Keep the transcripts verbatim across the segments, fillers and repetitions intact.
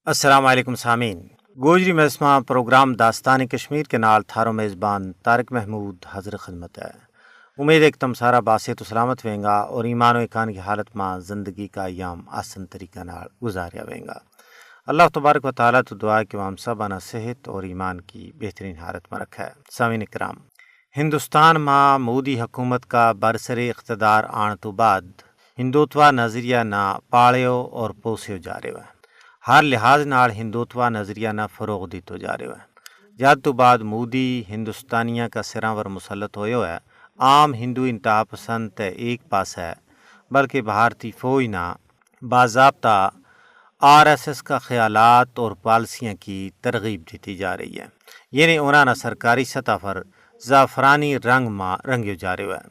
السلام علیکم سامعین، گوجری محسمہ پروگرام داستان کشمیر کے نال تھارو میزبان طارق محمود حاضر خدمت ہے۔ امید ہے کہ تم سارا باسے تو سلامت ویں گا اور ایمان و ایکان کی حالت ما زندگی کا ایام آسن طریقہ نال گزاریا ویں گا۔ اللہ تبارک و تعالیٰ تو دعا ہے کہ وہ ہم سب آنا صحت اور ایمان کی بہترین حالت ما رکھا ہے۔ سامعین کرام، ہندوستان ما مودی حکومت کا برسر اقتدار آن تو بعد ہندوتوا نظریہ نا پاڑیو اور پوسیو جا رہیو ہے۔ ہر لحاظ نال ہندوتوا نظریہ نا فروغ دیتو جا رہیو ہے۔ جد تو بعد مودی ہندوستانیاں کا سراں ور مسلط ہویو ہے۔ عام ہندو انتہا پسند تے ایک پاس ہے، بلکہ بھارتی فوج نا باضابطہ آر ایس ایس کا خیالات اور پالیسیاں کی ترغیب دیتی جا رہی ہے، یعنی انہاں نا سرکاری سطح پر زعفرانی رنگ ما رنگیو جا رہیو ہے۔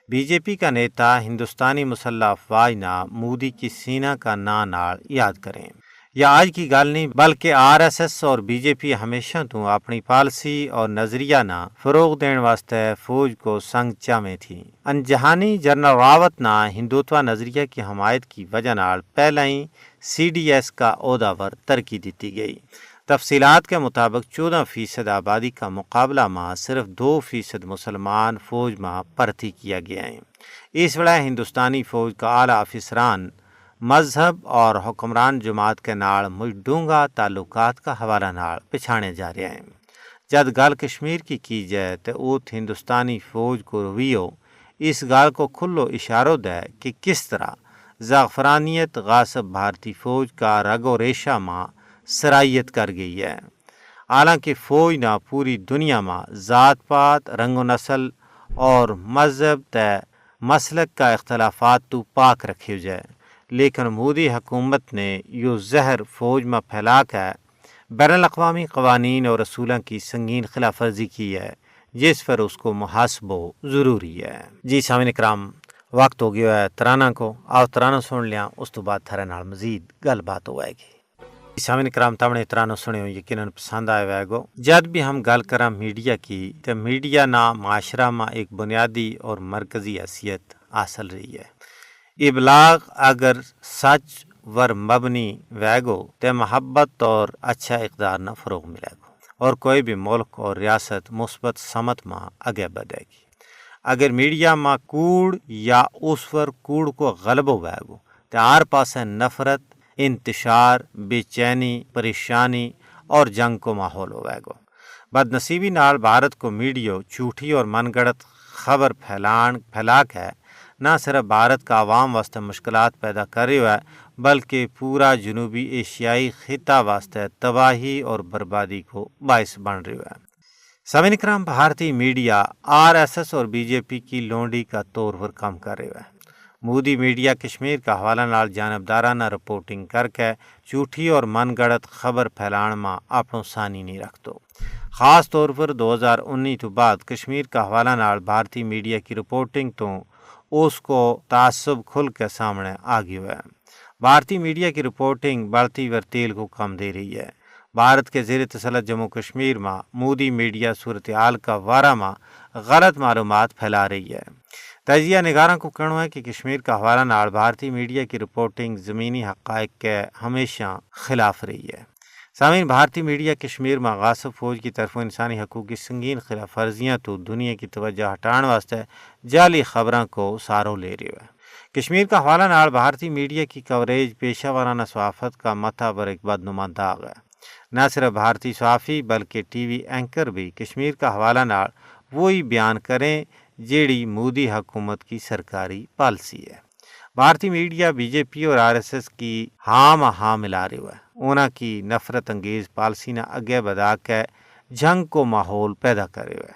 بی جے پی کا نیتا ہندوستانی مسلح افواج نا مودی کی سینا کا ناں نال یاد کریں۔ یا آج کی گل نہیں، بلکہ آر ایس ایس اور بی جے پی ہمیشہ تو اپنی پالیسی اور نظریہ نا فروغ دین واسطے فوج کو سنگ چاویں تھی۔ انجہانی جنرل راوت نا ہندوتوا نظریہ کی حمایت کی وجہ نال پہلا ہی سی ڈی ایس کا عہدہ ور ترقی دیتی گئی۔ تفصیلات کے مطابق چودہ فیصد آبادی کا مقابلہ ما صرف دو فیصد مسلمان فوج ما پرتی کیا گیا ہیں۔ اس وڑا ہندوستانی فوج کا اعلیٰ افسران مذہب اور حکمران جماعت کے نال مجھ ڈونگا تعلقات کا حوالہ نال پچھانے جا رہے ہیں۔ جد گل کشمیر کی کی جائے تو اوت ہندوستانی فوج کو رویو اس گل کو کھلو اشارو دے کہ کس طرح زعفرانیت غاصب بھارتی فوج کا رگ و ریشہ ما سرائیت کر گئی ہے۔ حالانکہ فوج نا پوری دنیا ما ذات پات، رنگ و نسل اور مذہب تے مسلک کا اختلافات تو پاک رکھیو جائے، لیکن مودی حکومت نے یوہ زہر فوج ما پھیلا کے بین الاقوامی قوانین اور اصولاں کی سنگین خلاف ورزی کی ہے، جس پر اس کو محاسبو ضروری ہے۔ جی سامعین کرام، وقت ہو گیو ہے ترانہ کو، آؤ ترانہ سن لیاں، اس تو بعد تھرے نال مزید گل بات ہوئے گی۔ سامعین کرام، تمنے ترانو سنیو یقیناً پسند آئے ہوئے گو۔ جد بھی ہم گل کراں میڈیا کی، تے میڈیا نا معاشرہ ما ایک بنیادی اور مرکزی حیثیت حاصل رہی ہے۔ ابلاغ اگر سچ ور مبنی ویگو تے محبت اور اچھا اقدار نا فروغ ملے گو، اور کوئی بھی ملک اور ریاست مثبت سمت ما اگے بدھے گی۔ اگر میڈیا ما کوڑ یا اس ور کوڑ کو غلبو ویگو تے ہر پاسے نفرت، انتشار، بے چینی، پریشانی اور جنگ کو ماحول ہووے گو۔ بدنصیبی نال بھارت کو میڈیو جھوٹی اور من گڑت خبر پھیلان پھیلا کے نہ صرف بھارت کا عوام واسطے مشکلات پیدا کر رہیو ہے، بلکہ پورا جنوبی ایشیائی خطہ واسطے تباہی اور بربادی کو باعث بن رہیو ہے۔ سامعین کرام، بھارتی میڈیا آر ایس ایس اور بی جے پی کی لونڈی کا طور پر کم کر رہیو ہے۔ مودی میڈیا کشمیر کا حوالہ نال جانبدارانہ رپورٹنگ کر کے جھوٹی اور من گڑت خبر پھیلان ما اپنو ثانی نہیں رکھتو۔ خاص طور پر دو ہزار انی تو بعد کشمیر کا حوالہ نال بھارتی میڈیا کی رپورٹنگ تو اس کو تعصب کھل کے سامنے آ گیو ہے۔ بھارتی میڈیا کی رپورٹنگ بڑھتی ور تیل کو کم دے رہی ہے۔ بھارت کے زیر تسلط جموں کشمیر ما مودی میڈیا صورتحال کا وارہ ما غلط معلومات پھیلا رہی ہے۔ تجزیہ نگاراں کو کہنو ہے کہ کشمیر کا حوالہ نال بھارتی میڈیا کی رپورٹنگ زمینی حقائق کے ہمیشہ خلاف رہی ہے۔ سامعین، بھارتی میڈیا کشمیر ما غاصب فوج کی طرفوں انسانی حقوق کی سنگین خلاف ورزیاں تو دنیا کی توجہ ہٹان واسطے جعلی خبراں کو سارو لے رہیو ہے۔ کشمیر کا حوالہ نال بھارتی میڈیا کی کوریج پیشہ وارانہ صحافت کا متھا پر ایک بدنما داغ ہے۔ نہ صرف بھارتی صحافی بلکہ ٹی وی اینکر بھی کشمیر کا حوالہ نال وہی بیان کریں جیڑی مودی حکومت کی سرکاری پالیسی ہے۔ بھارتی میڈیا بی جے پی اور آر ایس ایس کی ہاں ما ہاں ملا رہیو ہے۔ انہاں کی نفرت انگیز پالیسی نا اگے بدھا کے جنگ کو ماحول پیدا کر رہیو ہے۔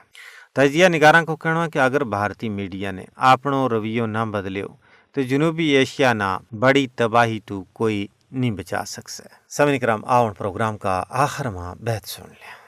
تجزیہ نگاراں کو کہنو ہے کہ اگر بھارتی میڈیا نے اپنو رویو نہ بدلیو تو جنوبی ایشیا نا بڑی تباہی تو کوئی نہیں بچا سکسے۔ سامعین کرام، آؤ ہن پروگرام کا آخر ما بیت سن لیا۔